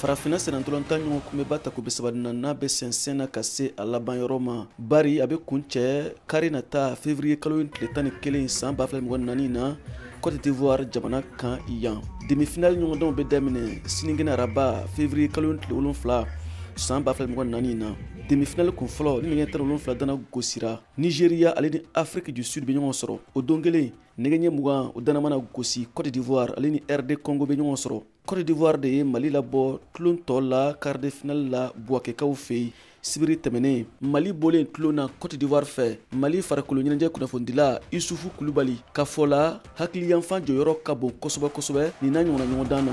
Farafinna sennantolatan ɲɔgɔn kunbɛba tako 34nan bɛ sɛnsɛn na ka se a laban yɔrɔ ma, bari a bɛ kun cɛ kari nata février kalo in tile 11 san 2024 na Côte d'Ivoire jamana kan yan. Demi-finale ɲɔgɔndanw bɛ daminɛ sinikɛnɛ araba février kalo in tile 7 san 2024 na. Demi-finale kun fɔlɔ ni nɛgɛ 17 dana gosira, Nigeria ale ni Afrique du Sud bɛ ɲɔgɔn sɔrɔ. O don kelen nɛgɛ ɲɛ 20 o dana mana gosi, Côte d'Ivoire ale ni RD Congo bɛ ɲɔgɔn sɔrɔ. Côte d'Ivoire de ye Mali labɔ tulon tɔ la quart de finale la Buwakɛkaw fɛ yen sibiri tɛmɛnen. Mali bɔlen tulon na Côte d'Ivoire fɛ, Mali farikolo ɲɛnajɛ kunnafonidila Isufu Kulubali ka fɔ la, hakiliyanfan jɔyɔrɔ ka bon kosɛbɛ kosɛbɛ nin n'a ɲɔgɔnna ɲɔgɔndan na.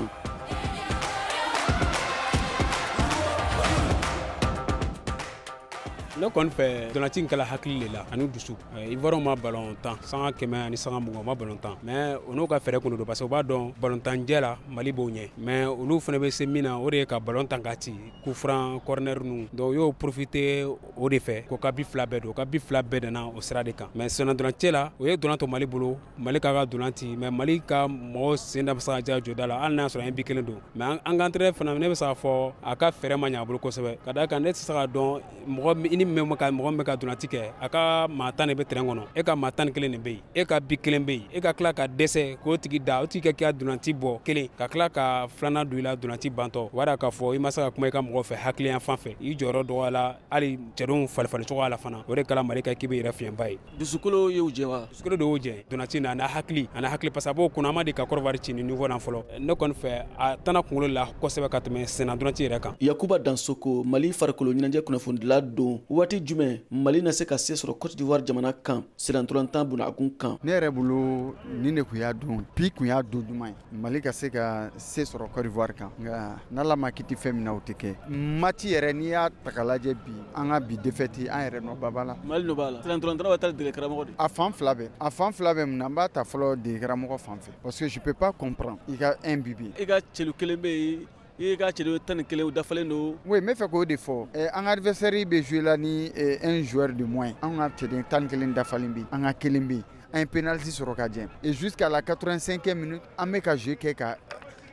Ne kɔni fɛ dɔnati in kɛla hakili de la ani dusu. Ivoire ma ballon tan sanga 100 ani sanga 20 ma ballon tan, mais o n'u ka fɛɛrɛ kun don, parce que u b'a dɔn ballon tan jɛ la Mali b'o ɲɛ, mais olu fana bɛ se min na o de ye ka ballon tan ka ci coup franc corner ninnu. Donc u y'o profiter o de fɛ k'o ka bi fila bɛɛ don, o ka bi fila bɛɛ nana o sira de kan. Mais senna dɔrɔn la o ye dɔrɔn to Mali bolo, Mali k'a ka dɔrɔn ci, mais Mali ka mɔgɔw sen da bɛ se ka ja jɔda la hali n'a sɔrɔ an ye bi kelen don. Mais an ka entraîneur fana, ne bɛ se k'a fɔ a ka fɛɛrɛ ma ɲɛ a bolo kosɛbɛ, ka d'a kan ne tɛ se k'a dɔn mɔgɔ i ni min bɛ ka mɔgɔ min bɛ ka dɔrɔnti kɛ, a ka maa 10 de bɛ terrain kɔnɔ, e ka maa 11 de bɛ yen, e ka bi kelen bɛ yen, e ka tila ka dɛsɛ k'o tigi da, o tigi ka k'i ka dɔrɔnti bɔ kelen ka tila ka filanan don i la dɔrɔnti bantɔ, o b'a yira k'a fɔ i ma se ka kuma i ka mɔgɔ fɛ hakili yan fan fɛ, i jɔyɔrɔ dɔgɔyala, hali cɛdenw falifali cogoya la fana, o de kɛra Mali ka équipe yɛrɛ fiɲɛba ye. Dusukolo y'o jɛ wa? Dusukolo de y'o jɛ dɔrɔnti na, a hakili parce que a b'o kunna, an ma deli ka Côte d'Ivoire ci nin niveau na fɔlɔ. Ne kɔni fɛ a tana kunkolo la kosɛbɛ ka tɛmɛ senna dɔrɔnti yɛrɛ kan. Yakuba Dansoko, Mali farikolo ɲɛnajɛ kunnafonidila don. Waati jumɛn Mali na se ka se sɔrɔ Côte d'Ivoire jamana kan sennantolatan bunakun kan? Ne yɛrɛ bolo nin de kun y'a don, bi kun y'a don duman ye Mali ka se ka se sɔrɔ Côte d'Ivoire kan, nka n'Ala ma kiti fɛn min na o tɛ kɛ. Match yɛrɛ n'i y'a ta k'a lajɛ bi, an ka bi défaite an yɛrɛ nɔ ba b'a la. Mali nɔ b'a la. Sennantolatan bɛ taa dege karamɔgɔ de. A fan fila bɛɛ, a fan fila bɛɛ mun na, n b'a ta fɔlɔ dege karamɔgɔ fan fɛ, parce que je peux pas comprendre i ka un but bɛ yen. I ka celu kelen bɛ yen, i ka cɛden 11 dafalen don. Oui, n bɛ fɛ k'o de fɔ. An ka adversaire bɛ jouer la ni un joueur de moins, an ka cɛden 11 dafalen bɛ yen, an ka kelen bɛ yen, an ye penalty sɔrɔ ka jɛ, et jusqu'à la 85e minute an bɛ ka jouer kɛ ka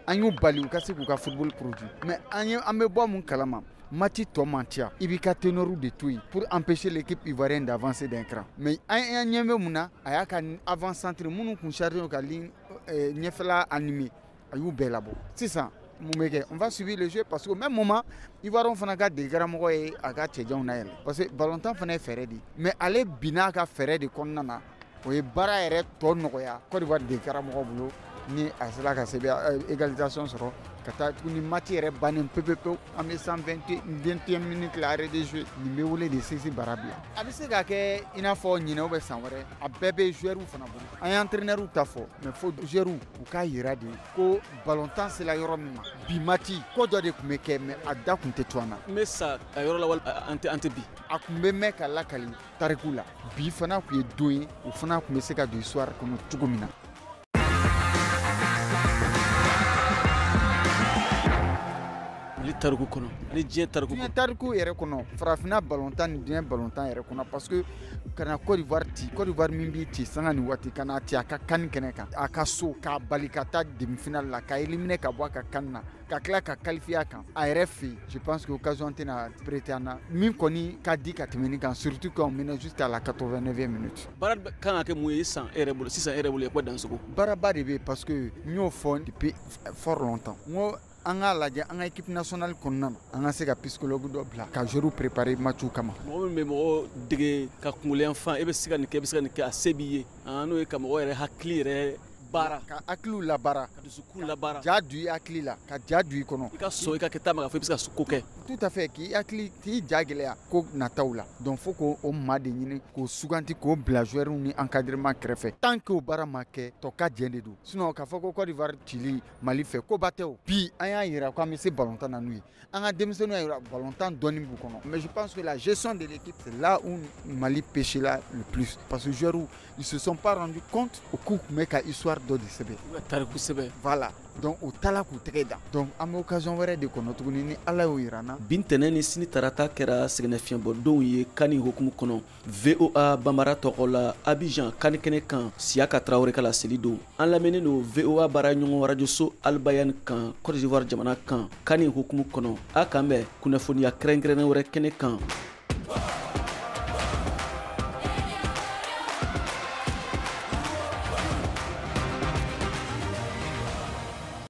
an y'u bali u ka se k'u ka football produit, mais an bɛ bɔ mun kalama, match tɔ man ca, i b'i ka ténor de to yen pour empêcher l'équipe ivoirienne d'avancer d'un cran. Mais an ɲɛ bɛ mun na, a y'a ka avant centre minnu kun chargé ka ligne ɲɛfɛla animer, a y'u bɛɛ labɔ. Sisan mun bɛ kɛ, on va subir le jeu, parce que au même moment Ivoirien fana ka dege karamɔgɔ ye a ka cɛjanw layɛlɛ, parce que ballon-tan fana ye fɛɛrɛ de ye, mais ale binna a ka fɛɛrɛ de kɔnɔna na, o ye baara yɛrɛ tɔ nɔgɔya Côte d'Ivoire dege karamɔgɔ bolo, ni a sera ka sɛbɛn égalisation sɔrɔ ka taa tuguni match yɛrɛ bannen pewu pewu, an bɛ 121 minutes la arrêt de jeu, nin bɛ wele de sisi bara bila. A bɛ se ka kɛ i n'a fɔ ɲinɛ ou bien san wɛrɛ, a bɛɛ bɛ joueurs fana bolo. An ye entraîneur ta fɔ, mais fo joueurs u k'a yira de ko ballon-tan sera yɔrɔ min ma, bi match ko dɔ de tun bɛ kɛ, mais a da tun tɛ to an na. N bɛ sa a yɔrɔ la wali an tɛ bi. A tun bɛ mɛn ka lakali tariku la, bi fana tun ye don ye, o fana tun bɛ se ka don histoire kɔnɔ cogo min na. Mali tariku kɔnɔ ani diɲɛ tariku kɔnɔ. Diɲɛ tariku yɛrɛ kɔnɔ, farafinna ballon-tan ni diɲɛ ballon-tan yɛrɛ kɔnɔ, parce que kana Côte d'Ivoire ci, Côte d'Ivoire min b'i ci sanga ni waati, ka n'a ci a ka CAN kɛnɛ kan, a ka so, k'a bali ka taa demi-finale la, k'a éliminer ka bɔ a ka CAN na, ka tila ka qualifier a kan a yɛrɛ fɛ yen. Je pense que occasion tɛna prêter an na min kɔni ka di ka tɛmɛ nin kan, surtout qu'on mène jusqu'à la 89e minute. Baara kan ka kɛ mun ye sisan e yɛrɛ bolo, sisan e yɛrɛ bolo Yakuba Dansoko? Baaraba de bɛ yen, parce que n y'o fɔ depuis fort longtemps, n ko an k'a lajɛ an ka équipe nationale kɔnɔna na, an ka se ka psychologue dɔ bila ka joueurs préparer match kama. Mɔgɔ min bɛ mɔgɔ dege ka kunkolo yanfan, e bɛ se ka nin kɛ, e bɛ se ka nin kɛ, a se b'i ye, n'o ye ka mɔgɔ yɛrɛ hakili yɛrɛ baara, ka hakiliw labaara, ka dusukun labaara, ja don i hakili la, ka ja don i kɔnɔ, i ka sɔn i ka kɛ ta ma k'a fɔ i bɛ se ka ko kɛ. Tout à fait, k'i hakili k'i ja gɛlɛya ko nataw la, donc fo k'o maa de ɲini k'o suganti k'o bila joueurs ni encadrement kɛrɛfɛ. Tant que o baara ma kɛ, tɔ ka jɛn de don. Sinon k'a fɔ ko Côte d'Ivoire cili Mali fɛ koba tɛ o. Bi an y'a yira k'an bɛ se ballon-tan na n'u ye, an ka denmisɛnninw y'a yira ballon-tan dɔɔni b'u kɔnɔ, mais je pense que la gestion de l'équipe, c'est là où Mali pêchait là le plus, parce que joueurs ils se sont pas rendu compte au coup tun bɛ ka histoire dɔ de sɛbɛn. Tariku sɛbɛn. Voilà. Donc u taala k'u tɛgɛ da. Donc an bɛ occasion wɛrɛ de kɔnɔ tuguni ni Ala y'o yira an na. Bi ntɛnɛn ni sini tarata kɛra sɛgɛnnafiɲɛbɔdonw ye CAN hukumu kɔnɔ. VOA Banbara tɔgɔ la, Abidjan CAN kɛnɛ kan, Siyaka Tarawele ka laseli don. An lamɛnnen don VOA baara ɲɔgɔn rajoso Albayan kan, Côte d'Ivoire jamana kan, CAN hukumu kɔnɔ. A k'an bɛn kunnafoniya kɛrɛnkɛrɛnnen wɛrɛ kɛnɛ kan.